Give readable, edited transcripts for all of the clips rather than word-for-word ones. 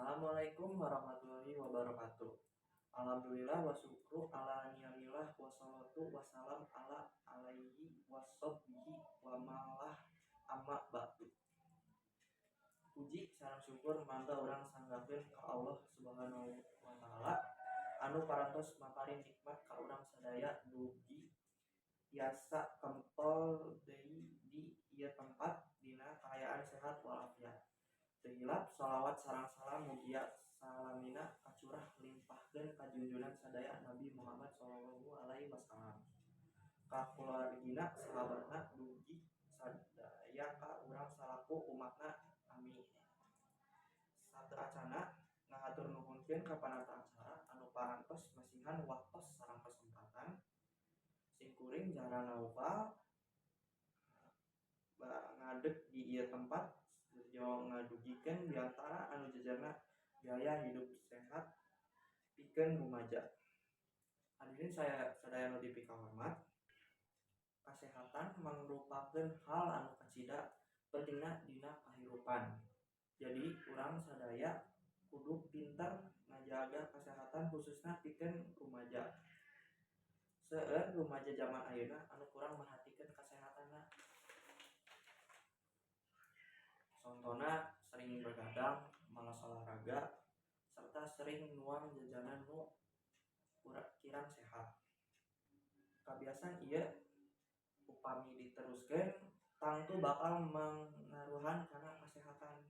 Assalamualaikum warahmatullahi wabarakatuh. Alhamdulillah wa syukru ala ni'amillah wassalatu wassalam ala alaihi washabbihi wa malah amma ba'du. Puji sareng syukur mangga urang sanggakeun ka Allah Subhanahu wa taala anu parantos maparin nikmat ka urang sadaya dugi tiasa kempel deui di ieu tempat dina kaayaan sehat walafiat. Teu hilap sholawat sareng salam mugia salamina kacurah limpahkeun ka junjungan sadaya Nabi Muhammad shallallahu alaihi wasallam, ka kulawargina, sahabatna, dugi sadaya ka urang salaku umatna, amin. Sateuacanna ngahatur nuhunkeun ka panata acara anu parantos masihan waktos sareng kesempatan. Simkuring Zahra Naufal ngadeg di ieu tempat jang ngadugikeun bicara anu jejerna gaya hidup sehat pikeun rumaja. Hadirin saya sadaya nu dipikahormat, kasehatan mangrupakeun hal anu kacida pentingna dina kahirupan. Jadi urang sadaya kudu pinter ngajaga kasehatan, khususna pikeun rumaja. Seueur rumaja jaman ayeuna anu kurang merhatikeun kasehatanna. Contona sering begadang, malas olahraga, serta sering nuang jajanan nu kirang sehat. Kabiasaan ieu upami diteruskeun tangtu bakal mangaruhan kana kasehatan.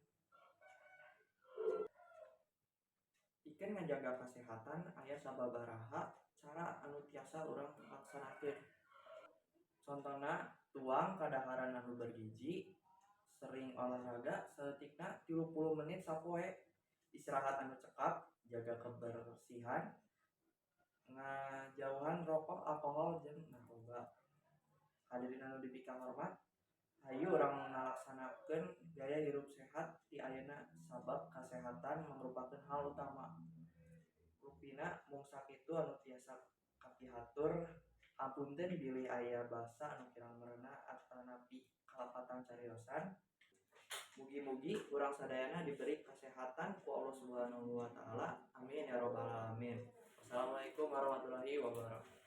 Pikeun ngajaga kasehatan aya sababaraha cara anu tiasa urang laksanakeun. Contona tuang kadaharan anu bergizi, sering olahraga saeutikna 30 menit sapoe, istirahat anu cekap, jaga kebersihan, ngajauhan rokok, alkohol jeung narkoba. Hadirin anu dipikahormat, hayu urang ngalaksanakeun gaya hirup sehat ti ayeuna sabab kasehatan mangrupakeun hal utama. Rupina mung sakitu anu tiasa kapihatur, hapunten bilih aya basa anu kirang merenah atanapi kalepatan cariosan. Mugi-mugi urang sadayana diberi kasehatan ku Allah Subhanahu wa taala. Amin ya robbal alamin. Wassalamualaikum warahmatullahi wabarakatuh.